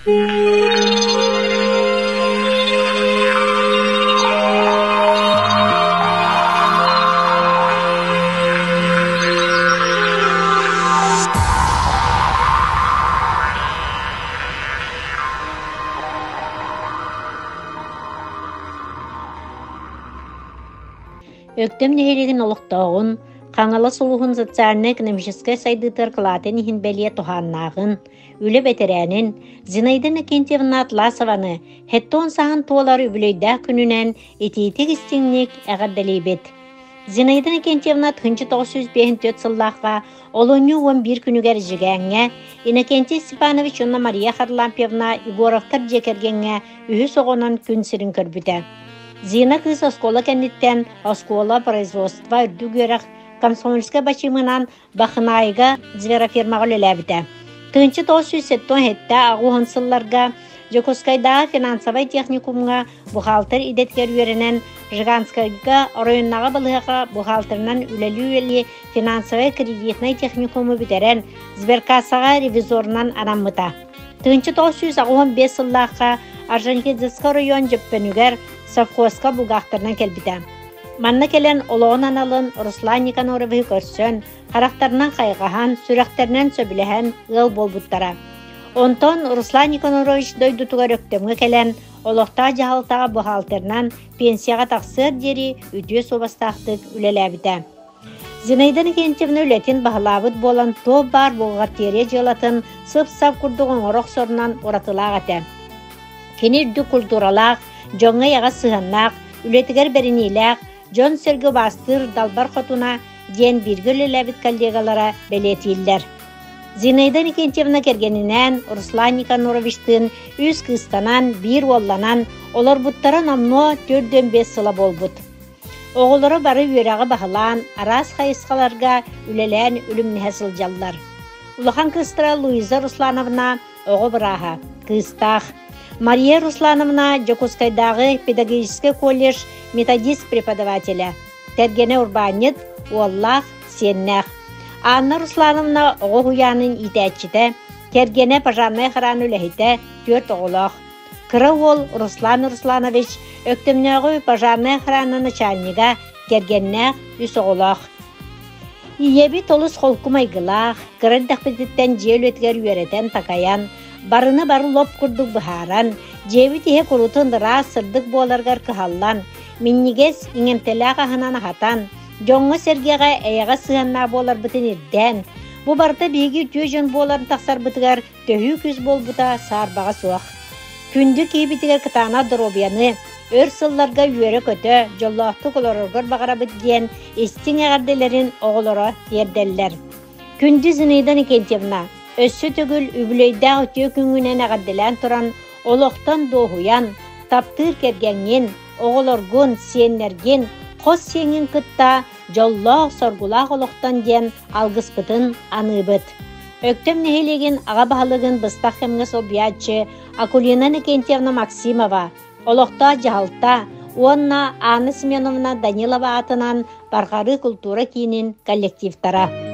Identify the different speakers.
Speaker 1: Өктөм нэһилиэгин олохтооҕун, Хаҥалас улууһун социальнай-экономическай сайдыытыгар кылаатын иһин бэлиэ туһааннааҕын, үлэ бэтэрээнин Зинаида Иннокентьевна Атласованы 70 сааһын туолар үбүлүөйдээх күнүнэн итиитик-истиҥник эҕэрдэлиибит. Зинаида Иннокентьевна 1954 сыллаахха олунньу 11 күнүгэр Жигээҥҥэ Иннокентий Степанович уонна Мария Харлампьевна Егоровтар дьиэ кэргэҥҥэ үһүс оҕонон күн сирин көрбүтэ. Зина кыыс оскуола кэнниттэн оскуола, производство, үрдүк үөрэх комсомольскай бачыымынан Бахынаайыга зверофермаҕа үлэлээбитэ. 1977 аҕыс сылларга Дьокуускайдааҕы финансовай техникумҥа бухгалтер идэтигэр үөрэнэн Жиганскайга оройуоннааҕы балыыһаҕа бухгалтерынан үлэлии-үлэлии финансовай-кредитнай техникуму бүтэрэн сберкассаҕа ревизорунан анаммыта. 1985 сыллаахха Орджоникидзевскай оройуон Дьөппөнүгэр совхозка бухгалтерынан кэлбитэ. Манна кэлэн олоҕун аналын Руслан Никаноровиһы көрсөн, харахтарынан хайҕаһан, сүрэхтэринэн сөбүлэһэн ыал буолбуттара. Онтон Руслан Никанорович дойдутугар Өктөмҥө кэлэн, олохтоох дьаһалтаҕа бухгалтерынан пенсияҕа тахсыар диэри үтүө суобастаахтык үлэлээбитэ. Зинаида Иннокентьевна үлэтин баһылаабыт буолан туох баар бухгалтерия дьыалатын сып-сап курдук оҥоро охсорунан уратылаах этэ. Кини үрдүк культуралаах, дьоҥҥо эйэҕэс сыһыаннаах, үлэтигэр бэриниилээх, дьон-сэргэ убаастыыр далбар хотуна диэн бииргэ үлэлээбит коллегалара бэлиэтииллэр. Зинаида Никентьевна кэргэнинээн Руслан Никаноровичтыын үс кыыстанан, биир уолланан, олорбуттара номнуо 45 сыла буолбут. Оҕолоро бары үөрэҕи баһылаан, араас хайысхаларга үлэлээн үлүмнэһэ сылдьаллар. Улахан кыыстара Луиза Руслановна оҕо бырааһа, кыыстаах. Мария Руслановна Дьокуускайдааҕы педагогическай колледж методист-преподавателэ, кэргэнэ урбаанньыт, уоллаах, сиэннээх. Анна Руслановна оҕо уһуйаанын иитээччитэ, кэргэнэ пожарнай охрана үлэһитэ, түөрт оҕолоох. Кыра уол Руслан Русланович Өктөмнөөҕү пожарнай охрана начальнига, кэргэннээх, үс оҕолоох. Ийэбит олус холку майгылаах, кыра эрдэхпититтэн дьиэ үлэтигэр үөрэтэн-такайан, барыны бары лоп курдук быһааран, дьиэбит иһэ курутун ыраас, сырдык буоларыгар кыһаллан, минньигэс, иҥэмтэлээх аһынан аһатан, дьоҥҥо-сэргэҕэ эйэҕэс сыһыаннаах буоларбытын ирдээн, бу барыта биһиги үтүө дьон буолан тахсарбытыгар төһүү күүс буолбута саарбаҕа суох. Күндү киһибитигэр кытаанах доруобуйаны, өр сылларга үөрэ-көтө, дьоллоохтук олороргор баҕарабыт диэн истиҥ эҕэрдэлэрин оҕолоро тиэрдэллэр. Күндү Зинаида Никентьевна, өссө төгүл үбүлүөйдээх үтүө күҥҥүнэн эҕэрдэлээн туран, олохтон дуоһуйан, таптыыр кэргэҥҥин, оҕолоргун, сиэннэргин, хос сиэҥҥин кытта дьоллоох-соргулаах олохтон диэн алгыспытын аныыбыт. Өктөм нэһилиэгин аҕа баһылыгын быстах кэмҥэ солбуйааччы Акулина Иннокентьевна Максимова, олохтоох дьаһалта уонна Анна Семеновна Данилова аатынан Барҕарыы култуура киинин коллективтара.